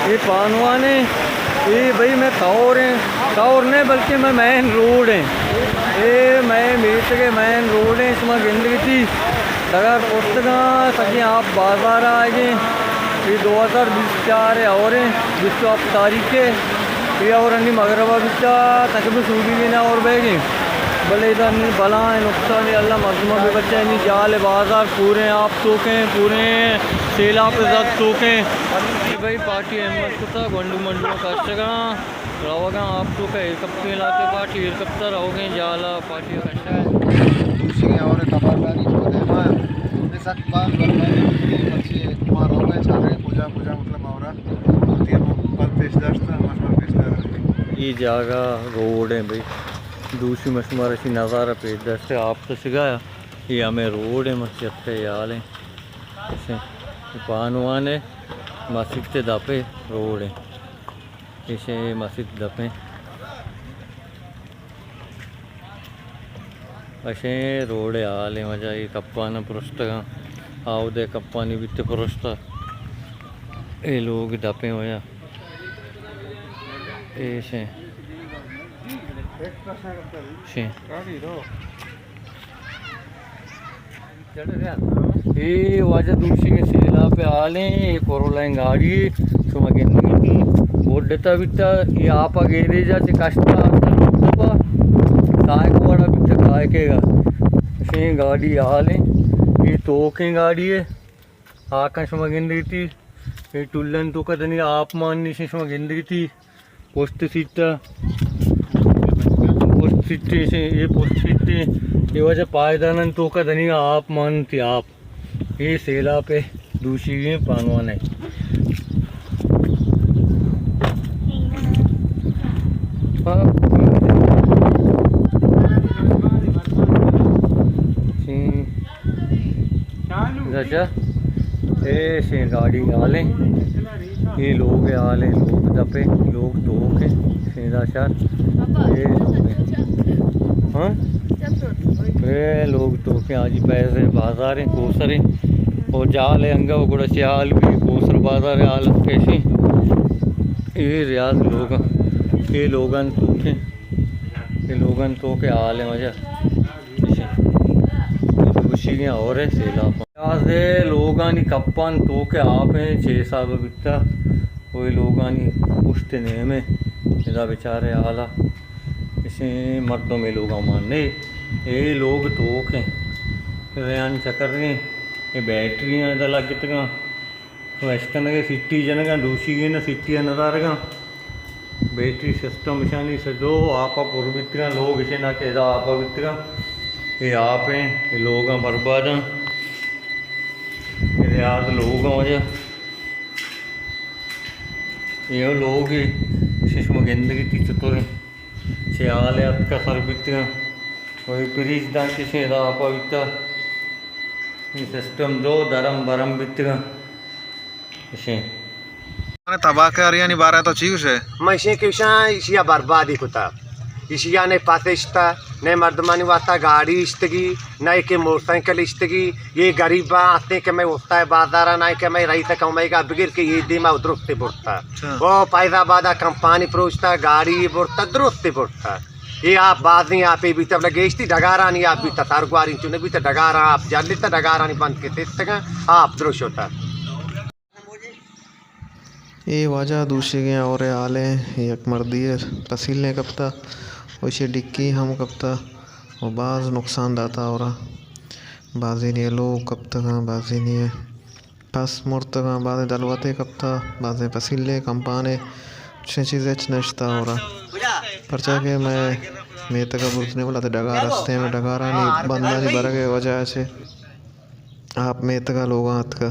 اے پانوان ایں، اے بھئی مئے تور ایں، تور نہ بلکہ مئے مین روڈ ایں۔ اے مئے میتگ ءِ مین روڈ ایں، شما گندگتی ڈگار پرتگاں، سجیں آپ بازار ءَ آئیگیں۔ اے دو ہزار بیست چار ءِ ہور ایں، بیست و ہپت تاریخ ءِ۔ اے ہور انی مغرب ءَ بیتا، تقریباً سوبی گینا ہور بیگیں۔ بلے ادا نی بلاہیں نقصانے، اللہ مردماں بہ بچائے۔ نی جال ءِ بازار پوریں آپ توکیں، پوریں سیلاپ ءِ زد توکیں۔ بھئی پارٹی ہمت کتا، گونڈو منڈو کشگاں، روگاں آپ توکا، ایر کپتیں علاقے پارٹی ایر کپتا، روگیں جالا پارٹی کشگاں۔ دوشی ءِ ہور ءِ تباہکاری چو دیما، سک باز بربادی، مرچی ما روگاں چاریں کجا کجا مطلب ہور ءَ۔ وتی ہم پد پیش داشت، ہم شما پیش داشت۔ اے جاگہ روڈ ایں بھئی، دوشی ما شمارا اشی نظارہ پیش داشت، آپ کشگا، اے ہمے روڈ ایں، مرچی اتکے حال ایں۔ اشیں پانوان ءِ مسیت ءِ دپ ءِ روڈ ایں۔ اشیں مسیت دپ ایں۔ اشیں روڈ ءِ حال ایں، واجہ اے کپان پرشتگاں، آودے کپانی بیت پرشتہ۔ اے لوگ دپ ایں واجہ۔ اے اشیں۔ اشیں۔ اے واجہ دوشی ءِ سیلاپ ءِ حال ایں، اے کرولائیں گاڑی، شما گندگی بوڈتا بیتا، اے آپا گیریجا چہ کشتا، سائیک واڑا بیتا، کائکے گا۔ اشیں گاڑی حال ایں، اے توکیں گاڑی ایں، آکاں شما گندگی، اے ٹولن توکا دنی آپ مان نیشیں، شما گندگی۔ پشت سیٹ ءَ، پشت سیٹ ءَ، اے پشت سیٹ ءَ، اے واجہ پائداناں توکا دنیگا آپ مانتی آپ۔ اے سیلاپ ءِ دوشیگیں پانوان ایں۔ رجا، اے شیں گاڑی حال ایں۔ اے لوگ ءِ حال ایں، لوگ دپ ایں، لوگ توک ایں، سیدھا شہر۔ اے لوگ ایں۔ ہاں؟ اے لوگ توک ایں، آجی پیسے بازار ایں، کوسر ایں۔ او جال ایں انگا، او گڑا چے حال بی، کوسر بازار ءِ حالت کیشیں۔ اے ریاض لوگاں، اے لوگاں توک ایں، اے لوگاں توک ءِ حال ایں واجہ۔ دوشیگیں ہور ءِ سیلاپ۔ ریاض ءِ لوگانی کپان توک ءِ آپ ایں، چے حساب ءَ بیتا، او اے لوگانی پشت ءِ نیم ایں، ادا بچارے حالا، اشیں مردم اے لوگاں مان نے، اے لوگ توک ایں، ریان چکر ایں، اے بیٹری ایں ادا لگتگاں، تو اشکنگ ءَ سٹی جنگاں، دوشیگیں نا سٹی ءَ ندارگاں۔ بیٹری سسٹم اشانی سجو آپ ءَ پر بیتگاں، لوگ اشیں نا کہ ادا آپ ءَ بیتگاں۔ اے آپ ایں، اے لوگاں برباداں۔ اے ریاض لوگاں واجہ۔ اے لوگ ایں، اشیں شما گندگی تی چطور ایں۔ چے حال ءَ اتکا سر بیتگاں۔ او اے پریج داں کہ اشیں ادا آپ ءَ بیتا۔ اے سسٹم جو درم برم بیتگاں۔ اشیں۔ تباہ کاریانی بارہ تو چی گوشے؟ من اشیں کہ اشاں اشیا بربادی کتا۔ اشیا نے پس اشتا، نے مردمانی واسطہ گاڑی اشتگی، نے کہ موٹر سائیکل اشتگی۔ اے غریباں ہستیں کہ مئے استاد بازارا، نہ کہ مئے رئیس قومیگا بگر کہ اے دیما درست برتا۔ اچھا۔ او فیض آبادا کمپانی پروشتا، گاڑی برتا، درست برتا۔ اے آپ بازیں آپے بیتا، بلے گیشتی ڈگارانی آپ بیتا، سرگواری چو نہ بیتا، ڈگاراں آپ جلتا، ڈگارانی بند کہ سستگاں، آپ درست شتا۔ اے واجہ دوشیگیں ہور ءِ حال ایں، یک مردے ءِ پسیلیں کپتا، او ایشی ڈکی ہم کپتا، او باز نقصان داتا ہور ءَ۔ بازینے لوگ کپتگاں، بازینے پس مرتگاں، بازیں دلوتے کپتا، بازیں پسیلے کمپانے، چشیں چیزے ہچ نشتا ہور ءَ۔ پرچا کہ مئے میتگ ءَ برزنے بلے ڈگار ہستیں، مئے ڈگارانی بندانی برگ ءِ وجہ ءَ چہ آپ میتگ ءَ لوگاں اتکا۔